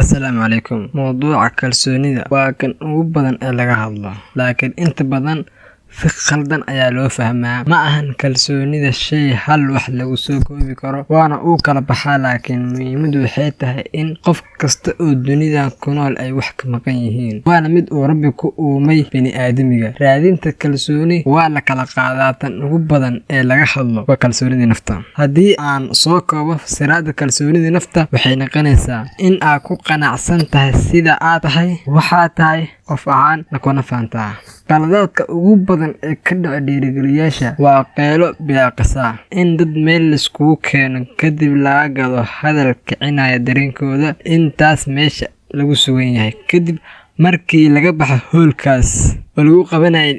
Asalaamu calaykum. Mowduuca kalsoonida waa kan ugu badan ee laga hadlo, laakiin inta badan si khaldan ayaa loo fahmaa. Ma ahan kalsoonida shay hal wax lagu soo koobi karo, waana uu kala baxaa, laakiin muhiimaddu waxay tahay in qof kasta oo dunidan ku nool ay wax ka maqan yihiin, waana mid uu Rabbi ku uumay bini'aadmiga. Raadinta kalsooni waa la kala qaadaa. Tan ugu badan ee laga hadlo waa kalsoonida nafta. Haddii aan soo koobo fasiraadda kalsoonida nafta, waxay noqonaysaa in aad ku qanacsan tahay sida aad tahay, waxaad tahay qof ahaan, kuna faantaa. Qaladaadka ugu badan ee ka dhaca dhiirigeliyayaasha waa qaylo bilaa qisaa, in dad meel laiskugu keeno kadib laga gado hadal kicinaya dareenkooda intaas meesha lagu sugan yahay. Kadib markii laga baxo hoolkaas oo lagu qabanayay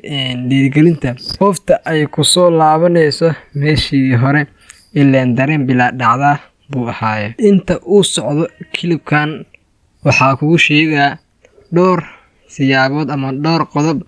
dhiirigelinta, qofta ay kusoo laabanayso meeshii hore, ileen dareen bilaa dhacda buu ahaaye. Inta uu socdo clip-kan waxaa kugu sheegaa dhowr siyaabood ama dhowr qodob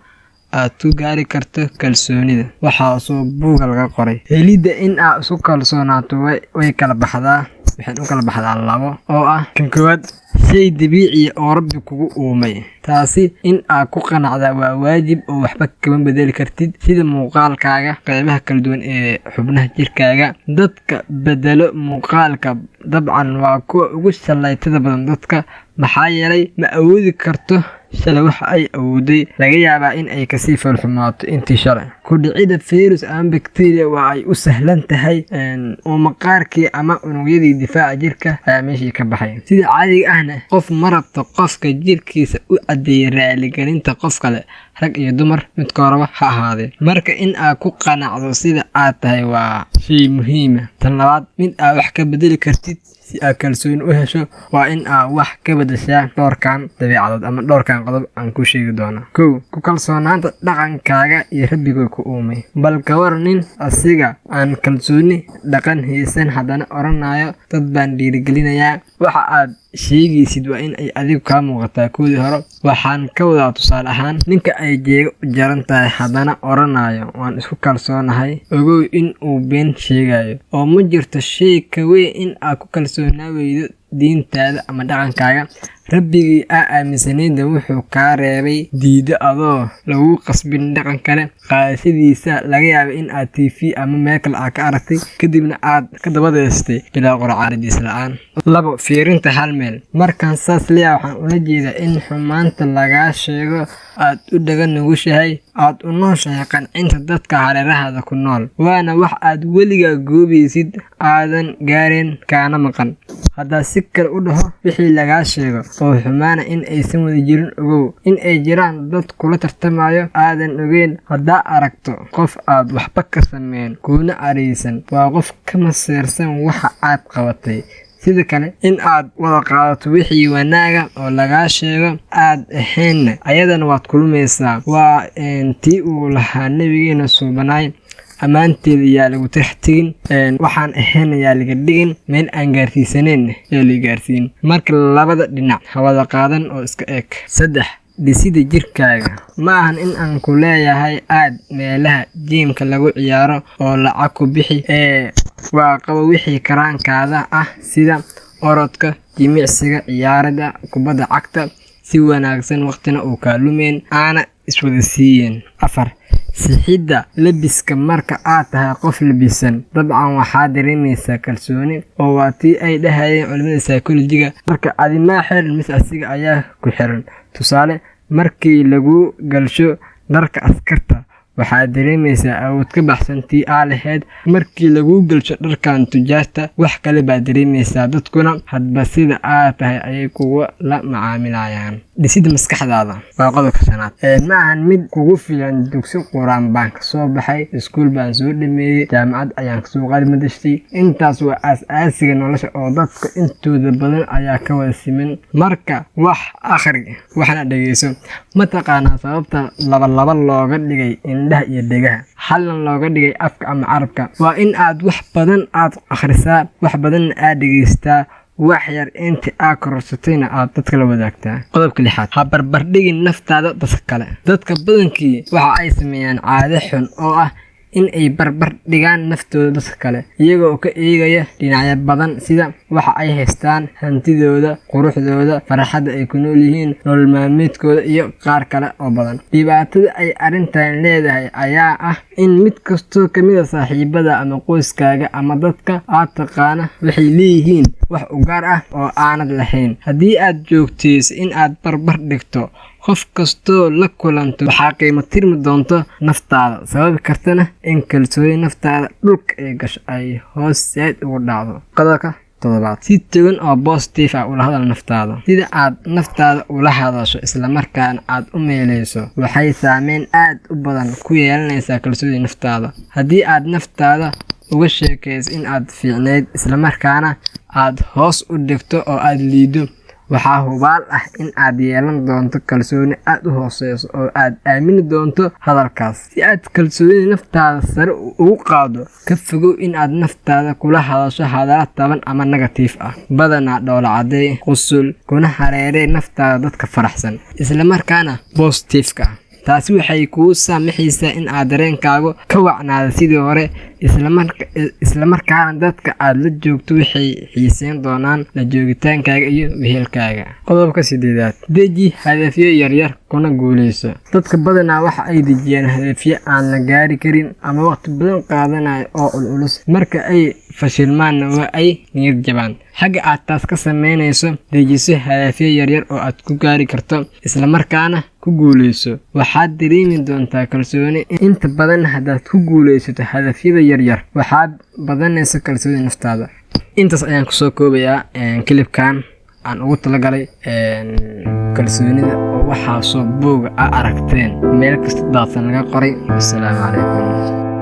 aad ku gaari karto kalsoonida. Waxaasoo buugga laga qoray. Helidda in aad isku kalsoonaato way kala baxdaa, waxay u kala baxdaa labo, oo ah kan koowaad shay dabiici ah oo Rabbi kugu uumay. Taasi in aad ku qanacdaa waa waajib oo waxba kama bedeli kartid, sida muuqaalkaaga, qeybaha kala duwan ee xubnaha jirkaaga. Dadka bedelo muuqaalka dabcan waa kuwa ugu shallaytada badan dadka, maxaa yeelay ma awoodi karto shalay waxa ay awooday, laga yaabaa in ay kasii foolxumaato intii shalay. Ku dhicidda fayras ama bacteria waa ay u sahlan tahay, oo maqaarkii ama unugyadii difaaca jirka ayaa meeshii ka baxay. Sida caadiga ahna qof ma rabto qofka jirkiisa u caddeeyay raaligelinta qof kale, rag iyo dumar midka horeba ha ahaadee. Marka in aad ku qanacdo sida aad tahay waa shay muhiima. Tan labaad, mid aad wax ka bedeli kartid si aad kalsooni u hesho, waa in aad wax ka bedeshaa dhowrkan dabeecadood ama dhowrkan qodob aan kuu sheegi doono. Kow, ku kalsoonaanta dhaqankaaga iyo Rabbiga ku uumay. Bal ka war nin asiga aan kalsooni dhaqan haysan, haddana oranayo dad baan dhiirigelinayaa? Waxa aad sheegaysid waa in ay adigu kaa muuqataa koodii hore. Waxaan ka wadaa, tusaale ahaan, ninka ay jeego u jaran tahay haddana oranayo waan isku kalsoonahay, ogow in uu been sheegayo. Oo ma jirto shay ka weyn in aad ku kalsoonaa weydo diintaada ama dhaqankaaga. Rabbigii aa aaminsanaydna wuxuu kaa reebay diido adoo lagu qasbin dhaqan kale qaadashadiisa. Laga yaabo in aad TV ama meel kale aad ka aragtay, kadibna aad ka dabadeystay bilaa qurcaaridiis la-aan. Labo, fiirinta hal meel. Markaan saas leeyahay, waxaan ula jeedaa in xumaanta lagaa sheego aad u dhaga nugushahay, aad u nooshahay qancinta dadka hareerahaada ku nool, waana wax aad weligaa goobaysid, aadan gaareen kaana maqan. Haddaa si kale u dhaho, wixii lagaa sheego oo xumaana in aysan wada jirin, ogow in ay jiraan dad kula tartamayo aadan ogeyn. Haddaa aragto qof aad waxba ka sameyn kuuna caraysan, waa qof ka maseersan waxa aad qabatay. Sida kale, in aad wada qaadato wixii wanaaga oo lagaa sheego aad ahaynna, ayadana waad kulmaysaa. Waa tii uu lahaa nabigeena suubanaay: ammaanteeda yaa lagu tirax tegin, waxaan ahayn yaa laga dhigin, meel aan gaarsiisanayn yaa laga gaarsiin. Marka labada dhinac ha wada qaadan oo iska eeg. Saddex, dhisida jirkaaga. Ma ahan in aan ku leeyahay aad meelaha gym-ka lagu ciyaaro oo lacag ku bixi, ee waa qabo wixii karaankaada ah, sida orodka, jimicsiga, ciyaarida kubadda cagta si wanaagsan, waqtina uu kaa lumeyn aana iswada siiyeen. Afar, sixidda labiska. Marka aad tahay qof labisan, dabcan waxaad dareemaysaa kalsooni, oo waa tii ay dhahayeen culimada psychology-ga: marka adimaa xiran mise asiga ayaa ku xiran? Tusaale, markii lagu galsho dharka askarta, waxaad dareemaysaa awood ka baxsan tii aa lahayd. Markii lagu galsho dharkan tujaarta, wax kale baad dareemaysaa. Dadkuna hadba sida aad tahay ayay kuga la macaamilayaan. Dhisida maskaxdaada waa qodobka shanaad. Ma ahan mid kugu filan dugsi quraan baan kasoo baxay, iskuul baan soo dhameeyey, jaamacad ayaan kasoo qaalimadashtay. Intaas waa aas-aasiga nolosha oo dadka intooda badan ayaa ka wada siman. Marka wax akhri, waxna dhegeyso. Ma taqaanaa sababta laba laba looga dhigay indhaha iyo dhegaha, halna looga dhigay afka ama carabka? Waa in aad wax badan aad akhrisaa, wax badanna aad dhegeystaa, wax yar inta aad kororsatayna aad dadka la wadaagtaa. Qodobka lixaad, ha barbardhigin naftaada dadka kale. Dadka badankii waxa ay sameeyaan caado xun oo ah in ay barbar dhigaan naftooda dadka kale, iyagoo ka eegaya dhinacyo badan sida waxa ay haystaan, hantidooda, quruxdooda, farxadda ay ku nool yihiin, nolol maalmeedkooda iyo qaar kale oo badan. Dhibaatada ay arrintan leedahay ayaa ah in mid kastoo ka mid ah saaxiibada ama qoyskaaga ama dadka aad taqaana waxay leeyihiin wax u gaar ah oo aanad lahayn. Haddii aad joogteyso in aad barbar dhigto qof kastoo la kulanto, waxaa qiimo tirmi doonto naftaada, sababi kartana in kalsooni naftaada dhulka ay gasho, ay hoos saaid ugu dhacdo. Qodobka toddobaad: si togan oo positive ah ula hadal naftaada. Sida aad naftaada ula hadasho islamarkaana aad u meeleyso waxay saameyn aad u badan ku yeelanaysaa kalsoonida naftaada. Haddii aad naftaada uga sheekayso in aad fiicnayd, islamarkaana aad hoos u dhigto oo aad liido, waxaa hubaal ah in aad yeelan doonto kalsooni aad u hooseyso oo aad aamini doonto hadalkaas. Si aad kalsoonida naftaada sare ugu qaaddo, ka fogow in aad naftaada kula hadasho hadallo taban ama negative ah. Badanaa dhoola caddee, qusul, kuna hareeree naftaada dadka faraxsan islamarkaana positive-ka ah. Taasi waxay kuu saamaxaysaa in aad dareenkaagu ka wacnaado sidii hore, islamarkaana dadka aad la joogto waxay xiiseyn doonaan la joogitaankaaga iyo wehelkaaga. Qodobka sideedaad: deji hadafyo yaryar kuna guuleyso. Dadka badanaa waxa ay dejiyaan hadafyo aan la gaari karin ama waqti badan qaadanaya oo culculus. Marka ay fashilmaanna, waa ay niyad jabaan. Xagga aad taas ka sameynayso, dejiso hadafyo yaryar oo aad ku gaari karto, islamarkaana ku guuleyso. Waxaad dareemi doontaa kalsooni inta badan. Haddaad ku guuleysato hadafyada yaryar, waxaad badanaysa kalsoonida naftaada. Intaas ayaan kusoo koobayaa clip-kan aan ugu talagalay kalsoonida, oo waxaasoo buuga a aragteen meel kasta daadsan laga qoray. Wasalaamu calaykum.